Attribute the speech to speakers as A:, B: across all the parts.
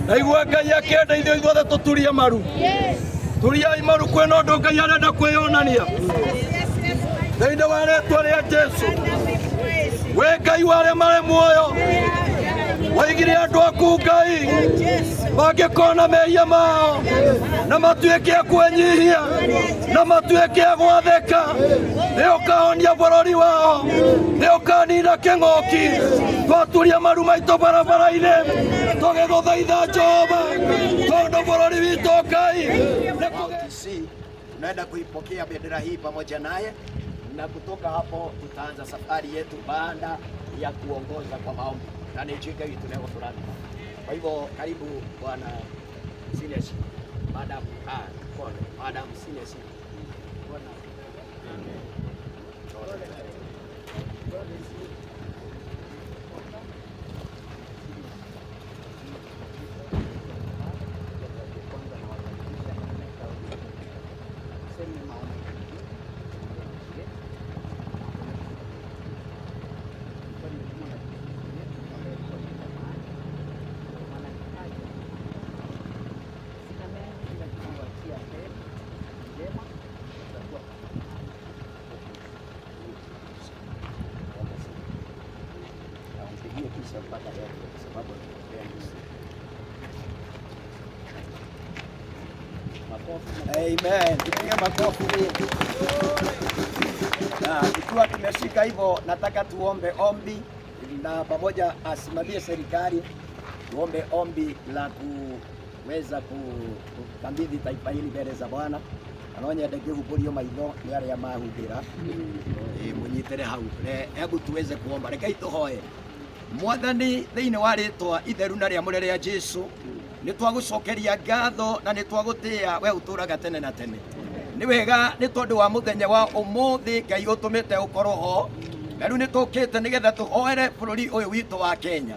A: Naigua Ngai akĩenda ithuĩ ithuothe tũturie maru. Turiai maru kwĩna ũndũ Ngai arenda kwĩyonania thĩinĩ wa rĩtwa rĩa Jesu. We Ngai wa arĩa marĩ muoyo, waigire andũ aku Ngai mangĩkona mehia mao na matuĩke a kwĩnyihia na matuĩke a gwathĩka, nĩ ũkahonia bũrũri wao, nĩ ũkanina kĩng'ũki. Twaturia maru maitũ barabara-inĩ tũgĩgũthaitha Jehova, tondũ bũrũri witũ Ngai nĩ kũgĩ
B: RTC tunaenda kuipokea bendera hii pamoja naye, na kutoka hapo tutaanza safari yetu baada ya kuongoza kwa maombi na nĩnjũĩ Ngai witũ nĩegũtũrathima. Kwa hivyo karibu bwana Senior Chief, Madam Kondo, Madam Senior Chief. Bwana. Mpigie kisha mpaka leo kwa sababu Amen. Tupige makofi. Na ikiwa tumeshika hivyo, nataka tuombe ombi na pamoja asimamie serikali, tuombe ombi la kuweza kukabidhi taifa hili mbele za Bwana. Na no nyende ngĩhumbũrio maitho nĩ arĩa mahumbĩra. Mũnyitĩre hau. Hebu tuweze kuomba. Rekei tũhoe. Mwathani thĩinĩ wa rĩtwa itheru na rĩamũre rĩa Jesu, nĩ twagũcokeria ngatho na nĩ twagũtĩĩa we ũtũraga tene na tene. Nĩ wega nĩ tondũ wa mũthenya wa ũmũthĩ Ngai ũtũmĩte ũkorwo ho, na rĩu nĩ tũkĩte nĩgetha tũhoere bũrũri ũyũ witũ wa Kenya.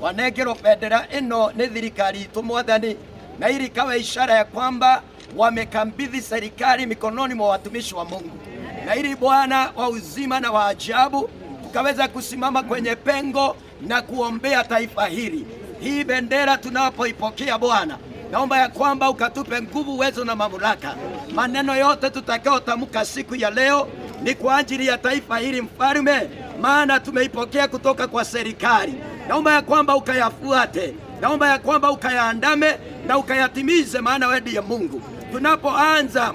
B: Wanengerwo bendera ĩno nĩ thirikari itũ Mwathani, na ili ikawe ishara ya kwamba wamekabidhi serikali mikononi mwa watumishi wa Mungu, na ili Bwana wa uzima na wa ajabu tukaweza kusimama kwenye pengo na kuombea taifa hili. Hii bendera tunapoipokea Bwana, naomba ya kwamba ukatupe nguvu, uwezo na mamlaka. Maneno yote tutakayotamka siku ya leo ni kwa ajili ya taifa hili Mfalme, maana tumeipokea kutoka kwa serikali. Naomba ya kwamba ukayafuate, naomba ya kwamba ukayaandame na ukayatimize, maana wewe ndiye Mungu. Tunapoanza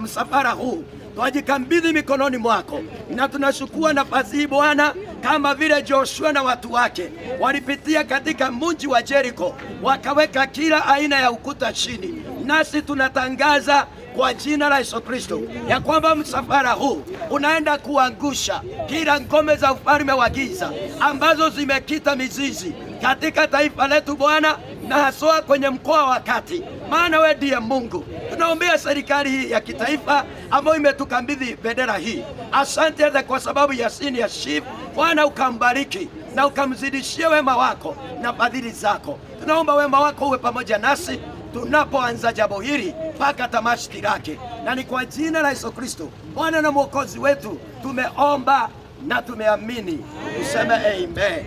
B: msafara huu twajikabidhi mikononi mwako, na tunachukua nafasi hii Bwana, kama vile Joshua na watu wake walipitia katika mji wa Jericho, wakaweka kila aina ya ukuta chini. Nasi tunatangaza kwa jina la Yesu Kristo ya kwamba msafara huu unaenda kuangusha kila ngome za ufalme wa giza ambazo zimekita mizizi katika taifa letu Bwana, na haswa kwenye mkoa wa Kati, maana wewe ndiye Mungu. Tunaombea serikali hii ya kitaifa ambayo imetukabidhi bendera hii. Asante hata kwa sababu ya Senior Chief, Bwana ukambariki na ukamzidishie wema wako na fadhili zako. Tunaomba wema wako uwe pamoja nasi tunapoanza jambo hili mpaka tamati lake, na ni kwa jina la Yesu Kristo Bwana na Mwokozi wetu tumeomba na tumeamini. Tuseme amen.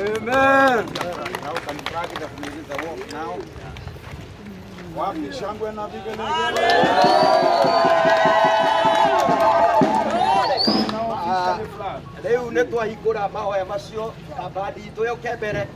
A: Amen.
C: Now can practice the walk now. Wapi shangwe na vigelegele?
B: Rĩu nĩ twahingũra mahoya macio, bandi itũ yũke mbere.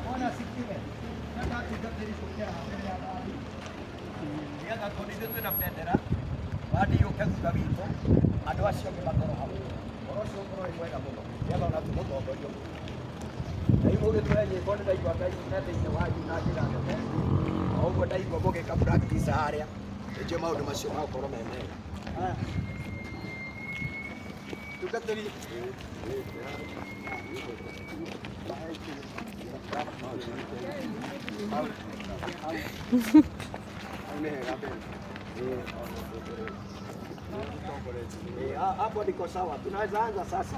B: Bwana asifiwe. Nataka tungatirĩ gũkĩra mbere ya bandi. Nĩgetha tondũ ithuĩ twĩna bendera, bandi yũke thutha witũ, andũ acio angĩ makorwo hau. Ũhoro ũcio ũkorwo wĩ mwega mũno, nĩgetha ona tũmũtongorie ũguo. Na rĩu mũgĩtũhe nyĩmbo nĩ ndaigua Ngai e thĩinĩ wanyu na njĩra nene. O ũguo ndaigua mũgĩka practice harĩa, nĩnjũĩ maũndũ macio magũkorwo me mega. Haya.
C: Mũtungatĩri. Hau nĩ hega mbere.
B: Hapo niko sawa, tunaweza anza sasa.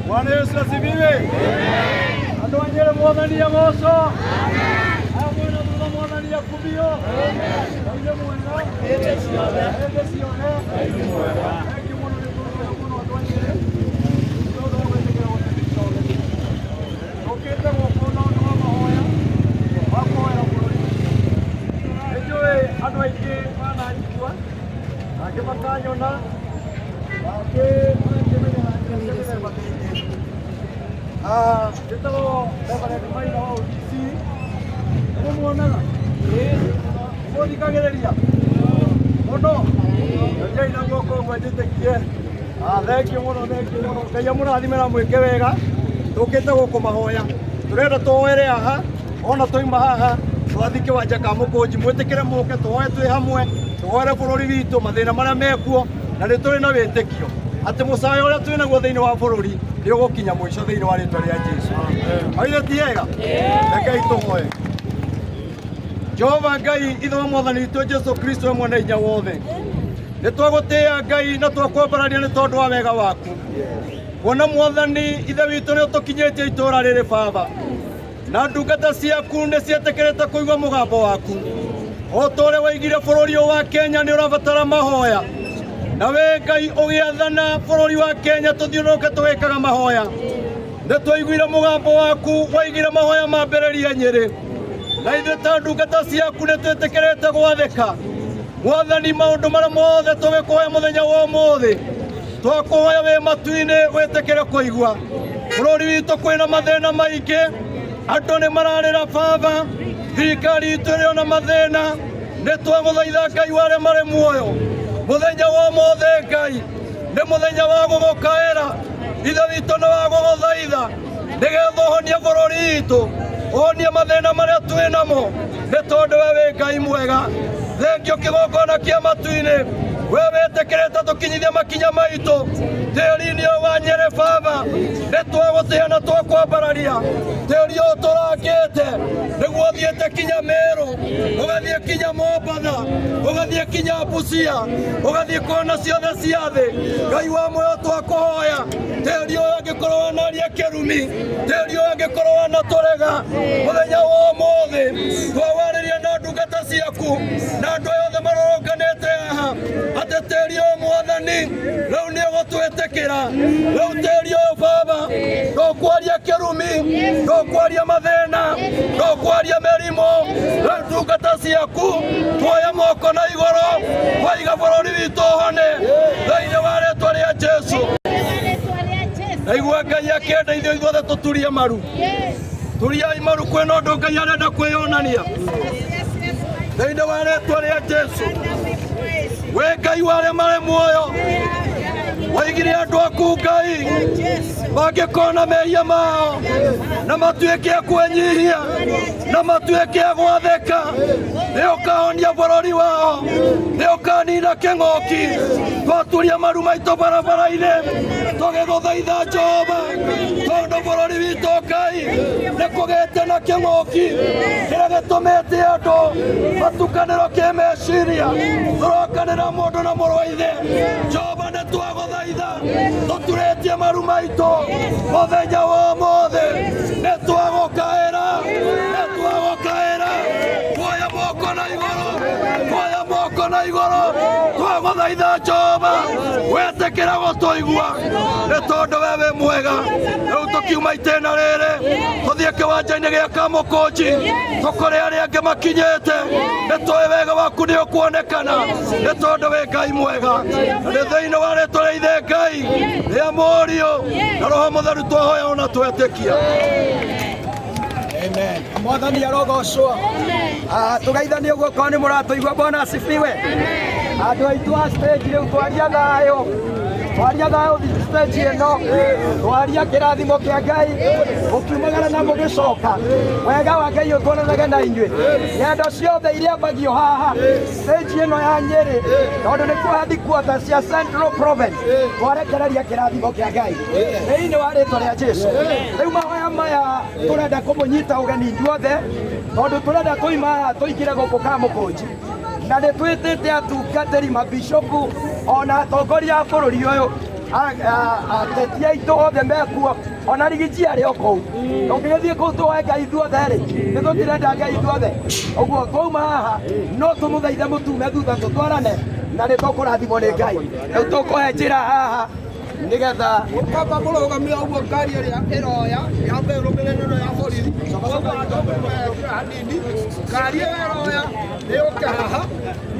A: Bwana Yesu asifiwe. Andũ a Nyĩrĩ mwathani agocwo. Aya mwena thutha mwathani akumio. Ngai nĩ mwega. Hĩndĩ ciothe. Hĩndĩ ciothe. Thengiũ mũno nĩ tũrũga mũno andũ a Nyĩrĩ. Nĩ ũndũ wa gwĩtĩkĩra gũtũnyita ũgeni. Tũkĩte gũkũ na ũndũ wa mahoya wa kũhoera bũrũri. Nĩ njũĩ andũ aingĩ mananjigua, angĩ makanyona, angĩ mangĩmenya na njĩra cia mĩthemba mĩingĩ. Njĩtagwo Reverend Maina wa ODC. Nĩ muonaga? Mũthikagĩrĩria mũno? Njai na guoko ũguo njĩtĩkie. Thengiũ mũno, thengiũ mũno. Ngai amũrathime na mwĩke wega. Tũkĩte gũkũ mahoya. Tũrenda tũhoere haha, ona twauma haha twathiĩ kĩwanja ka Mũkũnji, mwĩtĩkĩre mũke tũhoe twĩ hamwe, tũhoere bũrũri witũ mathĩna marĩa mekuo, na nĩ tũrĩ na wĩtĩkio atĩ mũcayo ũrĩa twĩ naguo thĩinĩ wa bũrũri nĩ ũgũkinya mũico thĩinĩ wa rĩtwa rĩa Jesũ. Aire ti ega? Rekei tũhoe. Jehova Ngai ithe wa mwathani witũ Jesu Kristo we mwene hinya wothe, nĩ twagũtĩĩa Ngai na twakwambararia nĩ tondũ wa wega waku. Kuona mwathani ithe witũ nĩ ũtũkinyĩtie itũũra rĩrĩ baba, na ndungata ciaku nĩ ciĩtĩkĩrĩte kũigua mũgambo waku. O ta ũrĩa waigire bũrũri ũyũ wa Kenya nĩ ũrabatara mahoya, na we Ngai ũgĩathana bũrũri wa Kenya tũthiũrũrũke tũgĩkaga mahoya. Nĩ twaiguire mũgambo waku waigire mahoya mambĩrĩrie Nyĩrĩ, na ithuĩ ta ndungata ciaku nĩ twĩtĩkĩrĩte gwathĩka. Mwathani, maũndũ marĩa mothe tũgĩkũhoya mũthenya wa ũmũthĩ, twakũhoya wĩ matu-inĩ wĩtĩkĩre kũigua. Bũrũri witũ kwĩna mathĩna maingĩ, andũ nĩ mararĩra baba, thirikari itũ ĩrĩ ona mathĩna. Nĩ twagũthaitha Ngai wa arĩa marĩ muoyo, mũthenya wa ũmũthĩ Ngai nĩ mũthenya wa gũgũkaĩra, ithe witũ nĩ wa gũgũthaitha nĩgetha ũhonie bũrũri witũ, ũhonie mathĩna marĩa twĩ namo, nĩ tondũ we wĩ Ngai mwega. Thengio kĩgongona kĩa matu-inĩ, we wĩtĩkĩrĩte tũkinyithie makinya maitũ tĩri-inĩ ũyũ wa Nyĩrĩ baba, nĩ twagũtĩĩa na twakwambararia. Tĩri ũyũ tũrangĩte nĩguo ũthiĩte kinya Meru, ũgathiĩ kinya Mombatha, ũgathiĩ kinya Busia, ũgathiĩ kona ciothe cia thĩ. Ngai wa muoyo twakũhoya, tĩri ũyũ angĩkorwo wanaria kĩrumi, tĩri ũyũ angĩkorwo wanatũrega, mũthenya wa ũmũthĩ twawarĩria na ndungata ciaku na andũ aya othe marũrũnganĩte haha atĩ Mwathani rĩu nĩ ũgũtwĩtĩkĩra rĩu tĩri ũyũ baba ndũkwaria kĩrumi ndũkwaria mathĩna ndũkwaria mĩrimũ rĩu ndungata ciaku tuoya moko na igũrũ twaiga bũrũri witũ ũhone thĩinĩ wa rĩtwa rĩa Jesu. Naigua Ngai akĩenda ithuĩ ithuothe tũturie maru turiai maru kwĩna ũndũ Ngai arenda kwĩyonania thĩinĩ wa rĩtwa rĩa Jesu. We Ngai wa arĩa marĩ muoyo waigire andũ aku Ngai mangĩkona mehia mao na matuĩke a kwĩnyihia na matuĩke a gwathĩka nĩ ũkahonia bũrũri wao nĩ ũkanina kĩng'ũki twaturia maru maitũ barabara-inĩ tũgĩgũthaitha Jehova tondũ bũrũri witũ Ngai nĩ kũgĩte na kĩng'ũki kĩrĩa gĩtũmĩte andũ matukanĩrwo kĩmeciria tũrokanĩra mũndũ na mũrũ wa ithe. Jehova nĩ twagũthaitha tũturĩtie maru maitũ mũthenya wa ũmũthĩ nĩ twagũkaĩra nĩ twagũkaĩra tuoya moko na igũrũ tuoya moko na igũrũ twagũthaitha Jehova wetĩkĩra gũtũigua nĩ tondũ we wĩ mwega. Rĩu tũkiuma itĩna rĩrĩ tũthiĩ kĩwanja-inĩ gĩa Kamũkũnji tũkore arĩa angĩ makinyĩte nĩ tũĩ wega waku nĩ ũkuonekana nĩ tondũ wĩ Ngai mwega na nĩ thĩinĩ wa rĩtwa rĩa Ithe Ngai rĩa Mũriũ na Roho Mũtheru twahoya ona twetĩkia.
B: Amen. Mwathani arogocwo. Tũgeithanie ũguo korwo nĩ mũratũigua. Bwana asifiwe. Andũ aitũ a stage rĩu twaria thayũ twaria thayũ stage ĩno twaria kĩrathimo kĩa Ngai mũkiumagara na mũgĩcoka wega wa Ngai ũtwaranage na inyuĩ ng'endo ciothe iria ambagio haha stage ĩno ya Nyĩrĩ tondũ nĩkuo headquarters cia Central Province twarekereria kĩrathimo kĩa Ngai thĩinĩ wa rĩtwa rĩa Jesu. Rĩu mahoya maya tũrenda kũmũnyita ũgeni inyuothe tondũ tũrenda tũima haha tũingĩre gũkũ Kamũkũnji na nĩ twĩtĩte atungatĩri mabishopu ona atongoria a bũrũri ũyũ ateti aitũ othe mekuo ona rigiji arĩ o kũu tũngĩgĩthiĩ kũu tũhoe Ngai ithuothe rĩ nĩ tũtirenda Ngai ithuothe ũguo twauma haha no tũmũthaithe mũtume thutha tũtwarane na nĩ tũkũrathimwo nĩ Ngai. Rĩu tũkũhe njĩra haha nĩgetha
C: Kaba mũrũgamia ũguo ngari ĩrĩa ĩroya yambe ĩrũmĩrĩre ĩno ya borithi koguo andũ njĩra hanini ngari ĩyo ĩroya ĩũke haha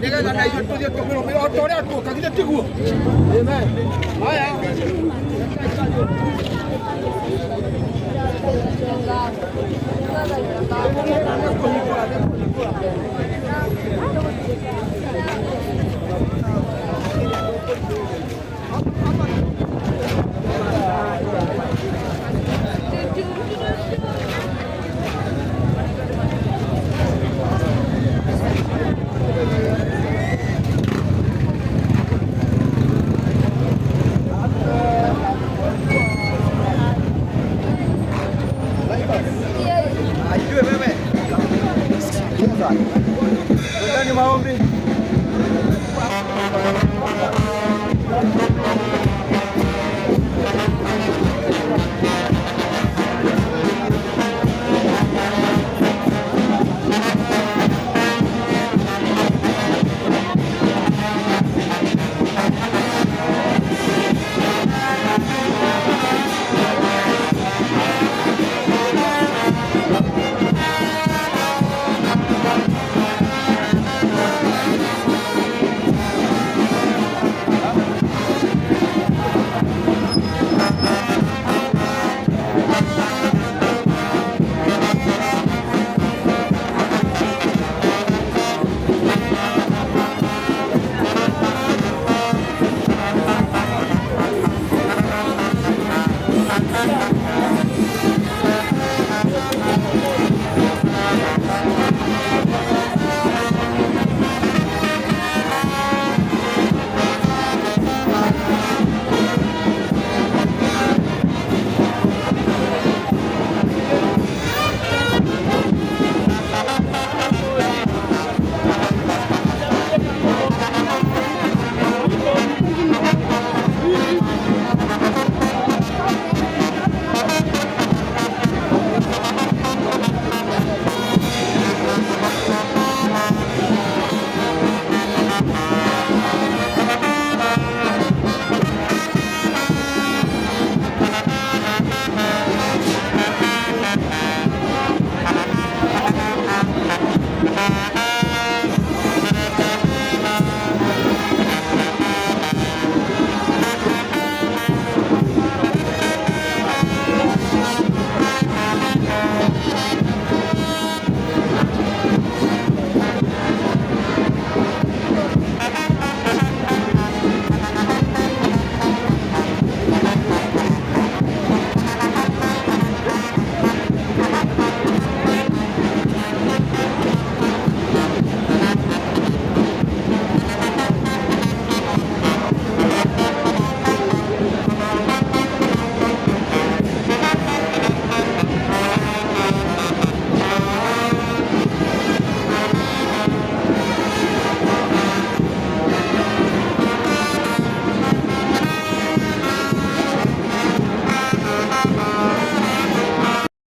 C: nĩgetha na ithuĩ tũthiĩ tũmĩrũmĩrĩre o ta ũrĩa tuoka githĩ tiguo? Amen. Haya.